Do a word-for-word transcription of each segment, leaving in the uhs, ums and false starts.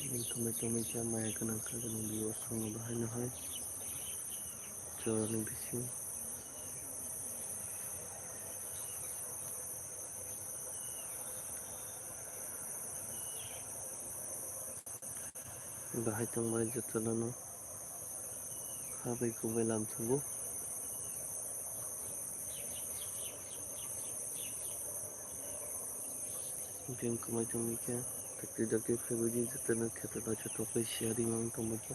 Tongbai tongbai khe maya gwnang kha gwnang viewers rok no bahai no hai. Chwraini bising. Bahai tongbai jotono no. Habai kubai lam thugo. Bini kwmai tongwi khe dakti dakti phaibaidi jotono kheto kaisa tokoi siya rimani tongbaikha.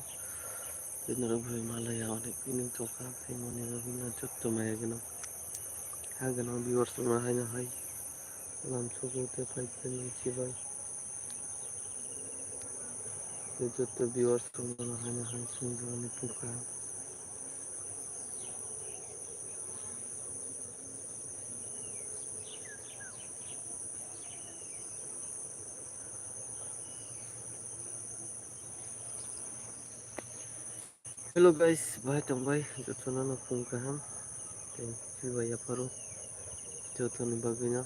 Tei norok bai malaya onek bini tokha tei moni rok bini jotto maya gwnang. Ha gwnang viewers rok no haino hai lam sugo tei phai phai chibai. Tei jotto viewers rok no haino hai swngjwkni phuka. Hello guys, bahai tongbai jotono no phung kaham. Tei chubai yapharo jotoni bagwi no.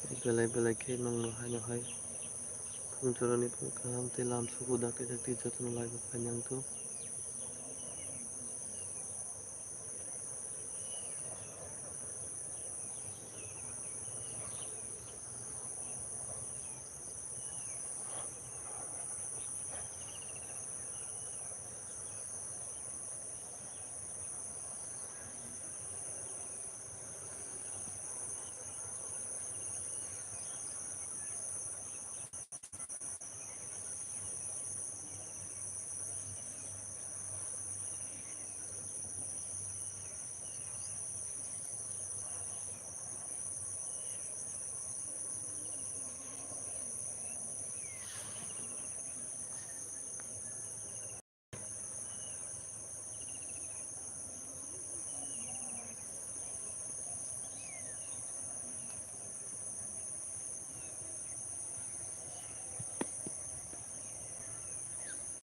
Tei belai belai khe nongno haino hai phung choroni phung kaham tei lam sugo dakti dakti jotono live o phainai wngthu.